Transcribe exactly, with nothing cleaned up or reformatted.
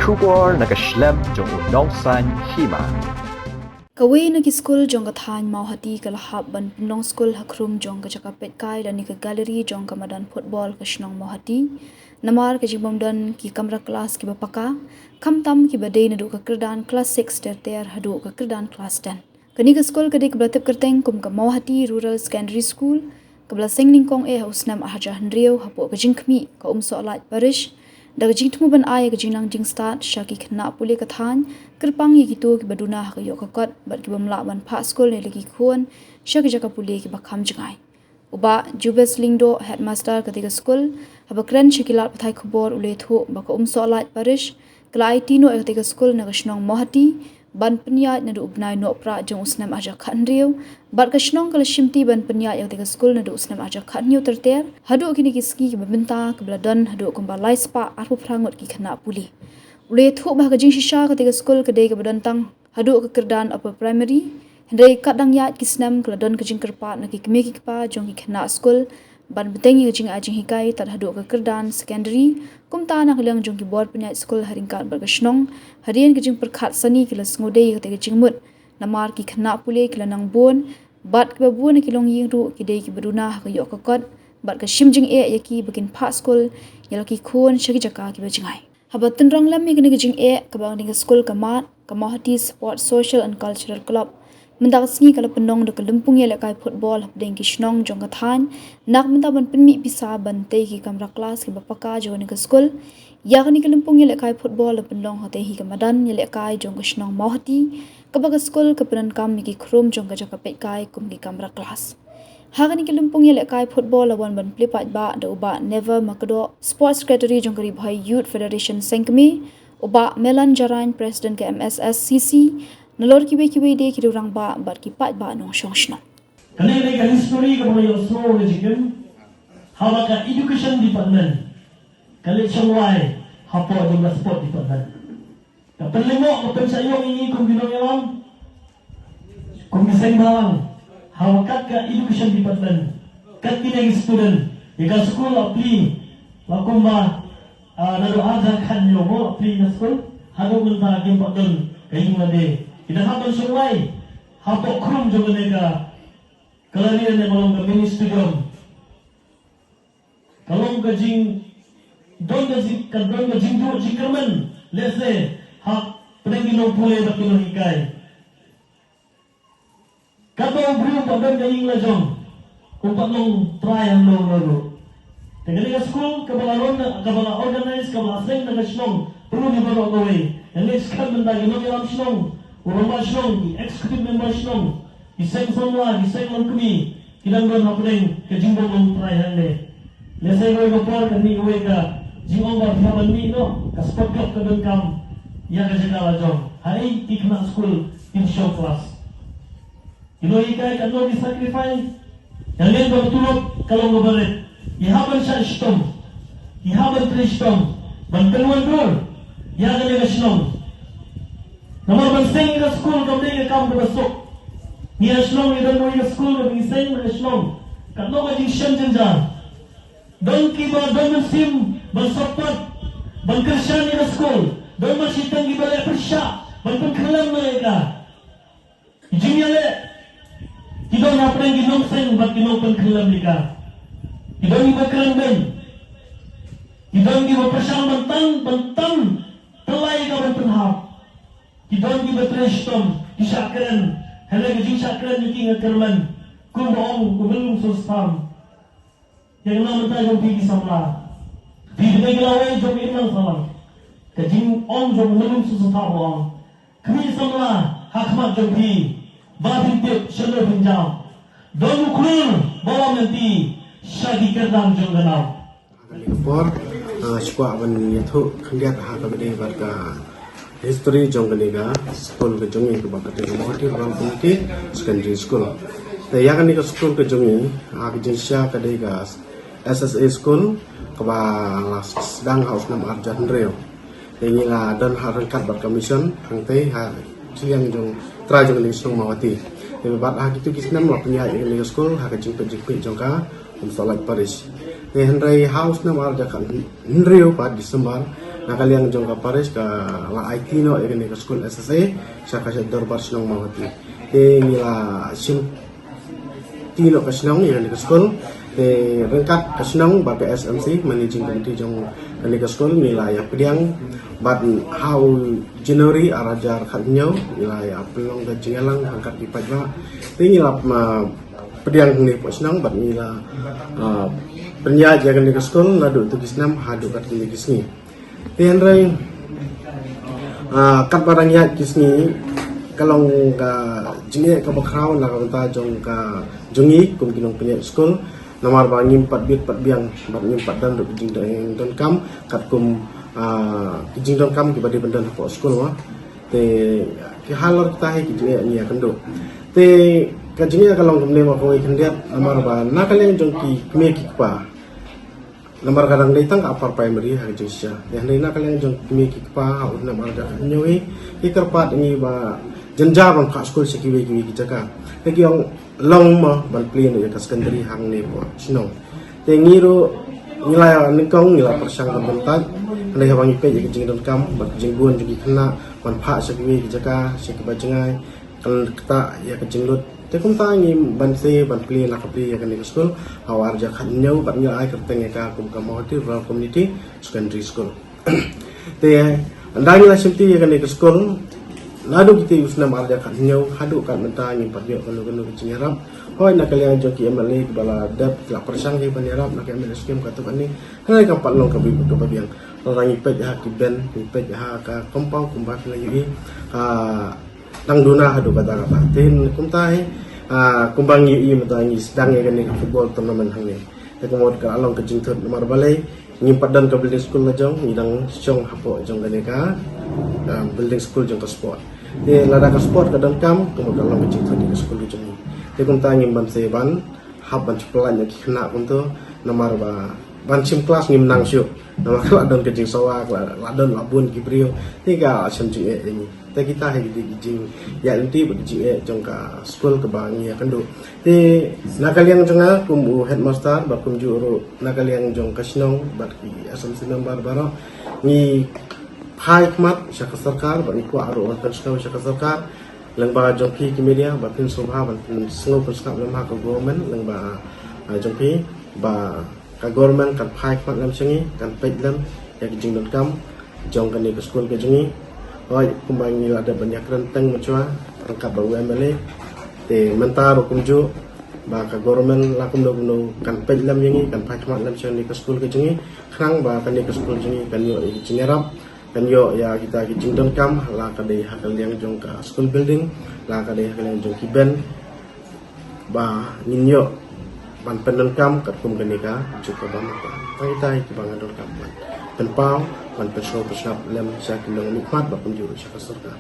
Khubor na ka shlem jong u nongsaiñ hima. Kawei na ki skul jong ka thaiñ Mawhati ka la hap ban pynlong skul ha khrum jong ka jaka peitkai lane ka gallery jong ka madan football ka shnong Mawhati. Namar ka jingbym don ki kamra klas kiba paka, khamtam kiba dei naduh ka kyrdan klas six ter ter haduh ka kyrdan klas ten. Kane ka skul ka dei kaba la tip kyrteng kum ka Mawhati Rural Secondary School, kaba la seng nyngkong eh ha u snem ar hajar hynriew hapoh ka jingkhmih ka Umsohlait Parish, da ka jingthmu ban ai ka jingnang jingstad sha ki khynnah pule ka thaiñ, kyrpang ïa kito kiba duna ha ka ïoh ka kot bad kibym lah ban phah skul ne la ki khun sha ki jaka pule kiba kham jngai. U Bah Jubes Lyngdoh, headmaster katei ka skul, haba kren sha ki lad pathai khubor u la ïathuh ba ka Umsohlait Parish ka la aiti noh ïa katei ka skul na ka shnong Mawhati ban pynïaid naduh u bnai Nohprah jong u snem ar hajar khathynriew, bad ka shnong ka la shimti ban pynïaid ïa katei ka skul naduh u snem ar hajar khathynñiew ter ter haduh kine ki sngi kiba mynta, kaba la don haduh kumba lai spah arphew phra ngut ki khynnah pule. U la ïathuh ba ha ka jingshisha katei ka skul ka dei kaba don tang haduh ka kyrdan upper primary, hynrei katba dang ïaid ki snem ka la don ka jingkyrpad na ki kmie ki kpa jong ki khynnah skul ban bteng ïa ka jingai jinghikai tad haduh ka kyrdan secondary. Kumta na ka liang jong ki bor pynïaid skul ha ryngkat bad ka shnong, hadien ka jingpyrkhat sani ki la sngewdei ïa katei ka jingmut, namar ki khynnah pule ki la nang bun, bad kiba bun na ki longïing ruh ki dei kiba duna ha ka ïoh ka kot, bad ka shim jingeh ïa ki ba kin phah skul ïa la ki khun sha ki jaka kiba jngai. Haba tynrong lem ïa kane ka jingeh kaba ong ding ka skul ka mad, ka Mawhati Sport Social and Cultural Club mynta ka sngi ka la pynlong da ka lympung ïalehkai football hapdeng ki shnong jong ka thaiñ, na ka bynta ban pynmih pisa ban tei ki kamra klas kiba paka jong kane ka skul. Ïa kane ka lympung ïalehkai football la pynlong ha katei hi ka madan ïalehkai jong ka shnong Mawhati, kaba ka skul ka pyndonkam ïa ki khrum jong ka jaka peitkai kum ki kamra klas. Ha kane ka lympung ïalehkai football la wan ban plie paidbah da u Bah Never Makdoh, Sports Secretary jong ka Ri Bhoi Youth Federation Sengkmie, u Bah Melan Jarain, President ka M S S C C, nalor kiwei kiwei de ki rangbah bad ki paidbah nongshong shnong. Kane ka dei ka history kaba la ïohsngew na jingim haba ka Education Department ka leit shong wai hapoh jong ka Sport Department. Ka pynlyngngoh, ka pynshah ïong ïa ngi kum ki nongïalam, kum ki seng bhalang, ha ka kat ka Education Department, kat kine ki student, ïa ka skul la plie, la kumba, ah, naduh ar hajar khathynñiew mo la plie ka skul, haduh mynta kim pat don ka ïing lade. Ki dang hap ban shong wai hapoh khrum jong kane ka, ka la ri ne ba long ka mini stadium. Ka long ka jing, don ka jing, ka don ka jingduh jingkyrmen, lehse hapdeng ki nongpule bad ki nonghikai. Katba u briew u pat don ka ïing la jong, u pat long trai hangno hangno ruh. Te kane ka skul kaba la run, kaba la organize, kaba la seng na ka shnong, pynlong hi baroh kawei. Ïa ngi skhem mynta ki nongïalam shnong, u rangbah shnong, ki executive member shnong, ki seng samla, ki seng longkmie, ki dang don hapdeng ka jingbym long trai hangne. Lehse kawei ka por kan mih kawei ka jingong ba phi hap ban mih noh, ka sport club ka donkam ïa ka jaka la jong. Haei ki khynnah skul kin show class? Ki nonghikai katno ki sacrifice. Ïa lade ba ka tulop ka long kaba rit. Ki hap ban shah shitom, ki hap ban trei shitom ban pynwandur ïa kane ka shnong. Namar ban seng ïa ka skul kam dei ka kam kaba suk. Ngi ha shnong ngi don ïa ka skul kaba ngi seng ïa ka shnong. Katno ka jingshem jynjar. Don kiba don mynsiem ban support, ban kyrshan ïa ka skul. Don ma shiteng kiba leh pyrshah ban pynkhyllem ïa ka. Ki jingïaleh ki don hapdeng ki nongseng bad ki nongpynkhyllem ïa ka. Ki don kiba kren beiñ. Ki don kiba pyrshang ban tan, ban tan tyllai ïa ka ban pynhap. Ki don kiba trei shitom, ki shah kren. Hynrei ka jingshah kren jong ki nga kyrmen, kumba ong u Myllung Soso Stham. Ïa kane mynta jong phi ki samla, phi dei ki lawei jong ka imlang sahlang. Ka jingong jong u Myllung Soso Stham u ong, khmih samla ha khmat jong phi, ba phin tip shano phin jam. Don u khlur ba wan lynti sha ki kyrdan jong ka nam. Ka por, ah, shu kwah ban ïathuh khyndiat ha kaba ïadei bad ka history jong kane ka skul ka jong ngi kaba kyrteng ka Mawhati Rural Community Secondary School. Te ïa kane ka skul ka jong ngi, ha ka jingshisha ka dei ka S S A school kaba la sdang ha u snem ar hajar hynriew. Te ngi la don ha ryngkat bad ka mission hangtei ha shiliang jong trai jong kane ka shnong Mawhati. Te bad ha kito ki snem la pynïaid ïa kane ka skul ha ka jingpeit jingpeit jong ka Umsohlait Parish. Te hynrei ha u snem ar hajar khathynriew pat December, Na ka liang jong ka parish ka la aiti noh ïa kane ka skul S S A sha ka dorbar shnong Mawhati. Te ngi la shim ti noh ka shnong ïa kane ka skul. Te ryngkat ka shnong bad ka S M C, managing committee jong kane ka skul, ngi la ïa pdiang bad ha u January ar hajar khathynñiew ngi la ïa pynlong ka jingïalang ryngkat ki paidbah. Te ngi la, ah, pdiang hangne hapoh shnong bad ngi la, ah, pynïaid ïa kane ka skul naduh tu ki snem haduh katne ki sngi. Te hynrei, ah, katba dang ïaid ki sngi, ka long ka jingeh kaba khraw na ka bynta jong ka, jong ngi kum ki nongpynïaid skul. Namar ba ngim pat bit pat biang bad ngim pat don ruh ki jingdonkam katkum, ah, ki jingdonkam kiba dei ban don hapoh skul, mo. Te ki halor kita hi ki jingeh ngi ïakynduh. Te ka jingeh ka long kumne, ma kawei khyndiat, namar ba na ka liang jong ki kmie ki kpa, namar ka dang dei tang ka upper primary ha ka jingshisha. Te hynrei na ka liang jong ki kmie ki kpa ha u snem ar hajar khathynñiew hi, ki kyrpad ïa ngi ba jan jar ban phah skul sha kiwei kiwei ki jaka. Te ki ong long mo ban plie noh ïa ka secondary hangne hapoh shnong. Te ngi ruh ngi la nyngkong ngi la pyrshang ban bynta. Hynrei haba ngi peit ïa ka jingdonkam bad ka jingbun jong ki khynnah ban phah sha kiwei ki jaka, sha kiba jngai, kan ktah ïa ka jinglut. Te kumta ngi banse ban plie la ka plie ïa kane ka skul ha u ar hajar khathynñiew bad ngi la ai kyrteng ïa ka kum ka Mawhati Rural Community Secondary School. Te ynda ngi la shimti ïa kane ka skul, naduh kiti u snem ar hajar khathynñiew haduh kat mynta ngim pat ïoh kano kano ka jingïarap. Hooid, na ka liang jong ki M L A kiba la dep ki la pyrshang hi ban ïarap na ka M L A scheme katto katne, hynrei kam pat long kaba, kaba biang. Lada ngi peit ha ki bench, ngi peit ha ka compound kumba phi la ïohi, ka dang duna haduh katta katta. Te kumta hi, ah, kumba ngi ïohi mynta ngi sdang ïa kane ka football tournament hangne. Te ka mut ka la long ka jingthut namar balei ngim pat don ka building school la jong, ngi dang shong hapoh jong kane ka, ah, building school jong ka sport. Te lada ka sport ka donkam, ka mut ka long ka jingthut ïa ka skul ka jong ngi. Te kumta ngim banse ban hap ban shu pyllait na ki khynnah kumto, namar ba ban shim klas ngim nang shuh. Namar ka la don ka jingsawa, ka la, la don la bun ki briew. Te ka shem jingeh ïa ngi. Te kita hi ki dei ki jingïaid lynti bad ki jingeh jong ka skul kaba ngi ïakynduh. Te na ka liang jong nga kum u headmaster bad kumjuh ruh na ka liang jong ka shnong bad ki S M C member baroh, ngi phai khmat sha ka sorkar bad ngi kwah ruh ban pynsngew sha ka sorkar, lyngba jong phi ki media, ba phin sngewbha ban pynsngew pynsngap lem ha ka government lyngba, ah, jong phi, ba ka government kan phai khmat lem sha ngi, kan peit lem ïa ka jingdonkam jong kane ka skul ka jong ngi. Hooid, kumba ngi la dep ban ïakren teng mynshuwa ryngkat bad u M L A. Te mynta ruh kumjuh ba ka government la kumno kumno kan peit lem ïa ngi, kan phai khmat lem sha kane ka skul ka jong ngi, khnang ba kane ka skul jong ngi kan ïoh ïa ka jingïarap, kan ïoh ïa kita ki jingdonkam, la ka dei ha ka liang jong ka school building, la ka dei ha ka liang jong ki bench, ba ngin ïoh ban pyndonkam katkum kane ka juk kaba mynta. Tang kita hi kiba nga donkam ban pynpaw, ban pynsngew pynsngap lem sha ki nongmihkhmat bad kumjuh sha ka sorkar.